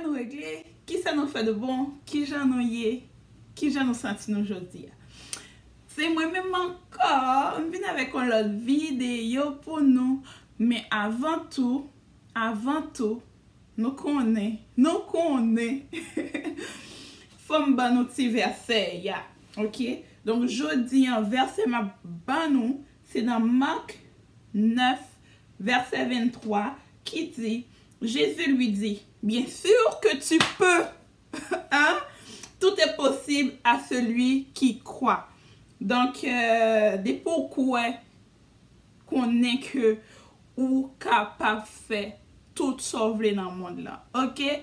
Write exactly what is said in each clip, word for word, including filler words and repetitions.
Nou regle, kisa nou fè de bon, kijan nou ye, kijan nou santi nou jodi a. Se mwen menm ankò, m vin avèk yon lòt videyo pou nou. Men avan tou, avan tou, nou konnen, nou konnen. Fò m ban nou ti vèsè a, oke? Donk, jodi an, vèsè m ap ban nou, se nan Mak nèf, vèsè venntwa, ki di, Jésus lui dit, Bien sûr que tu peux. Hein? Tout est possible à celui qui croit. Donk, euh, depi w kwè, konnen ke ou kapab fè tout sa w vle nan mond lan. Oke?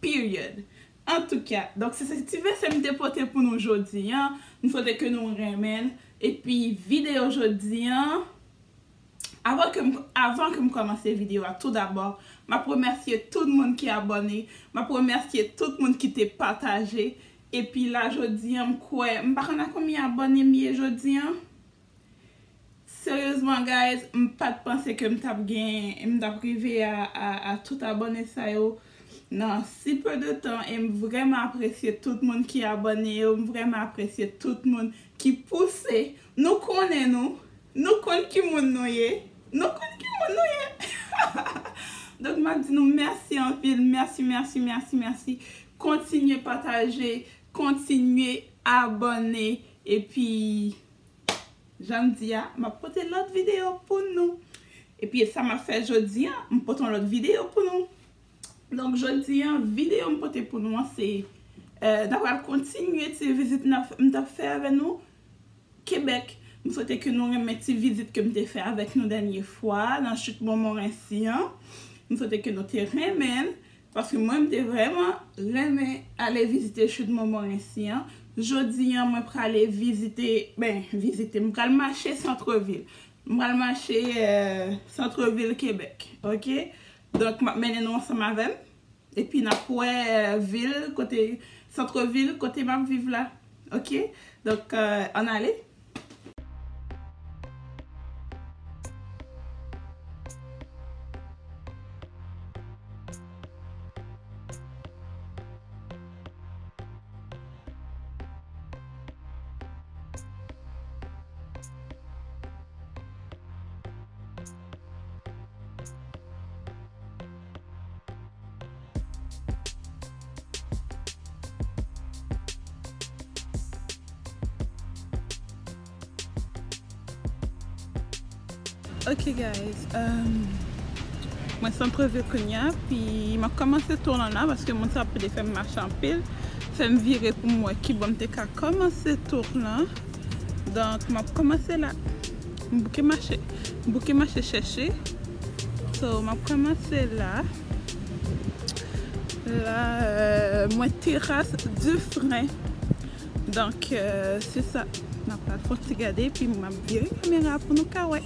Period. Antouka, donk se, se ti vèsè m te pote pou nou jodi an. M swete ke nou renmen l. Epi videyo jodi an, avan ke m, avan ke m kòmanse videyo a, tou dabò, m ap remèsye tout moun ki abòne. M ap remèsye tout moun ki te pataje. Epi la, jodi an, m kwè, m pa konn a konbyen abòne m ye jodi an. Seryezman, guys, m pa t panse ke m t ap gen, m t ap rive a, a, a tout abòne sa yo nan si peu de tan. E m vrèman apresye tout moun ki abòne yo, m vrèman apresye tout moun ki pouse. Nou konnen nou, nou konn ki moun nou ye, nou konn ki moun nou ye. Donk, m ap di nou mèsi anpil, mèsi, mèsi, mèsi, mèsi. Kontinye pataje, kontinye abòne, epi jan m di a, m ap pote lòt videyo pou nou. Epi sa m ap fè jodi an, m pote yon lòt videyo pou nou. Donk, jodi an, videyo m pote pou nou an, se, euh, n a pral kontinye ti vizit m t ap, m t ap fè avè nou Kebèk. M swete ke nou renmen ti vizit ke m te fè avèk nou dènye fwa nan Chute Montmorency an. M swete ke nou te renmen l. Paske mwen, m te vrèman renmen ale vizite Chute Montmorency an. Jodi an, mwen prale vizite, ben, vizite, m pral mache santrevil. M pral mache, euh, santrevil Kebèk, oke? Donk, m ap mennen nou ansanm avè m. Epi n ap wè, euh, vil, kote, santrevil, kote m ap viv la, oke? Donk, euh, ann ale. Ok, guys, um, mwen santrevil kounye a, pi m ap kòmanse tour lan la, paske moun sa ap plede fè m mache anpil, fè m vire pou m wè ki bò m te ka kòmanse tour lan. Donk, m ap kòmanse la. M bouke mache, m bouke mache chèche. So, m ap kòmanse la. La, euh, mwen teras Dufresne. Donk, euh, se sa. N ap pral fè yon ti gade, epi m ap vire kamera pou nou ka wè.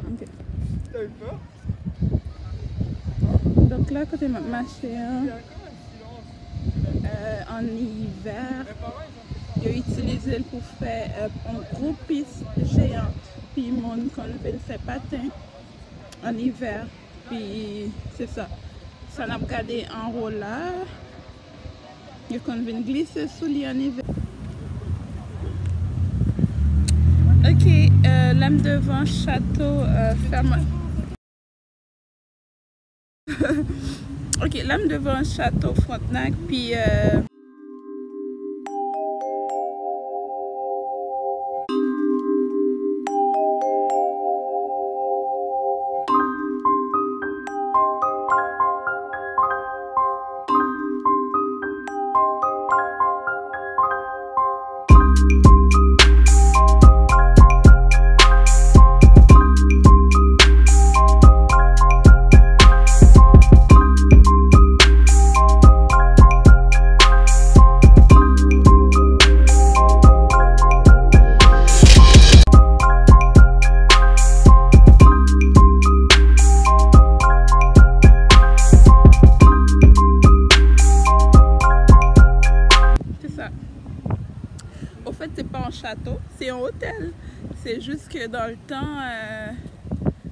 Ok. Donk, La kote m ap mache an, euh, an ivè, yo itilize l pou fè, euh, yon gwo pis jeyant. Pi moun konn vin fè paten an ivè. Pi se sa. Sa n ap gade anwo la, yo konn vin glise sou li an ivè. Ok, euh, la m devan chato, euh, Fèman. Ok, la m devan chato Frontenac, pi, euh, Se sa. Ofèt, se pa yon chato, se yon otèl. Se jis ke dan le tan, euh,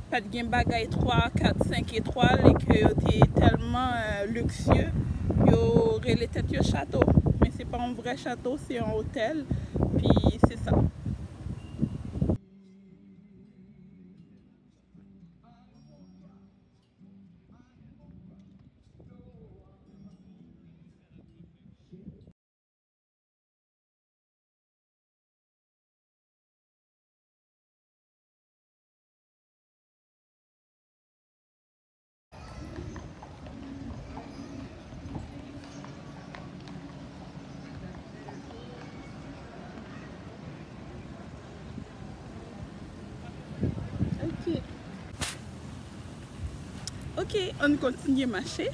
pa t gen bagay twa, kat, senk etwal e ke yo te tèlman, euh, liksye, yo rele tèt yo chato. Men se pa yon vrè chato, se yon otèl. Pi se sa. Ok. Ok, ann kontinye mache.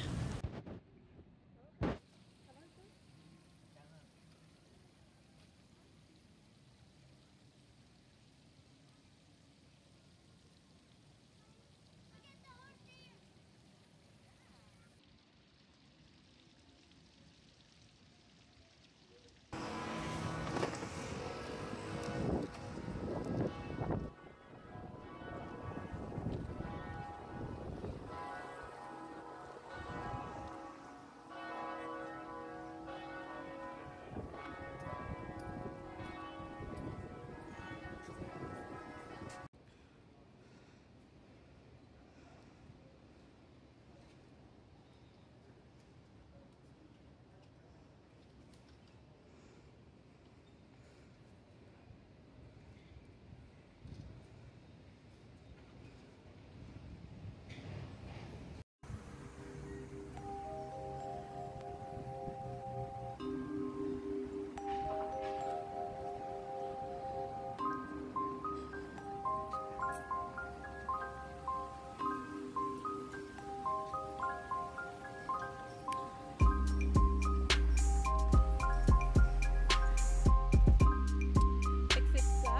Èk se sa,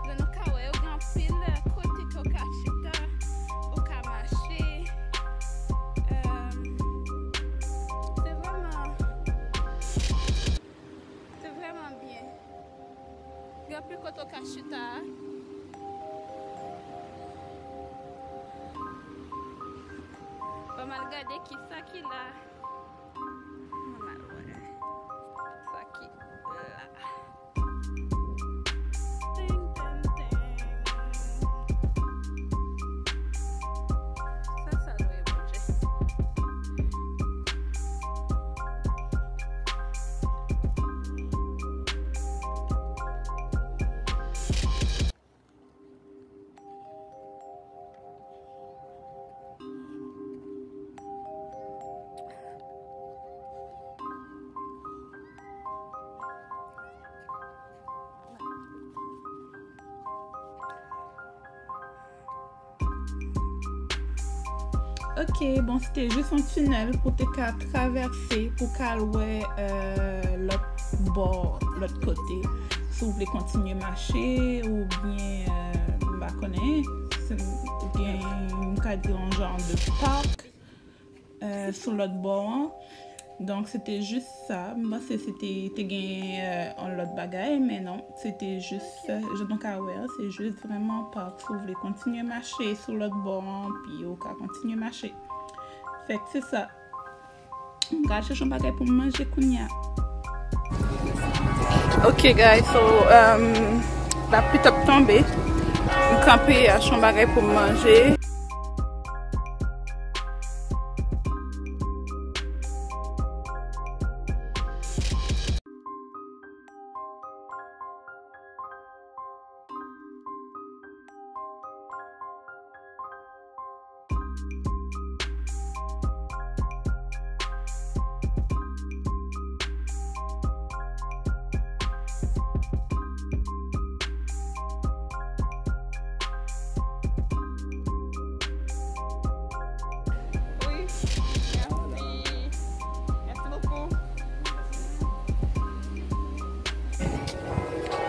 jan nou ka wè yo gen anpil kote ke w ka chita, ou ka mache. Em, se vrèman, se vrèman byen. Gen anpil kote w ka chita. Ban m al gade kisa ki la. Ban m al wè sa ki la. Ting, ting, ting. Sa salwe, Bondye. Ok, bon, se te jis yon tinèl pou te ka travèse, pou ka al wè, euh, lòt bò, lòt kote. Si w vle kontinye mache, oubyen, euh, m pa konnen, se, oubyen m ka di yon jan de park. euh, sou lòt bò an. Donk, se te jis sa. M panse se te, te gen, euh, yon lòt bagay, men non. Se te jis, euh, jan nou ka wè an, se jis vrèman park. Si w vle kontinye mache sou lòt bò an, pi ou ka kontinye mache. Fèk se sa. M pral chèche yon bagay pou m manje kounye a. Ok, guys, so, um, lapli t ap tonbe. M kanpe, achte yon bagay pou m manje.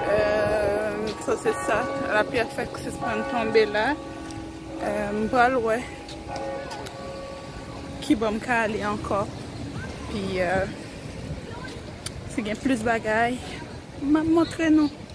Euh, so se sa, lapli a fèk sispann tonbe la. Euh, m pral wè ki bò m ka ale ankò. Pi, euh, si gen plis bagay, m ap montre nou.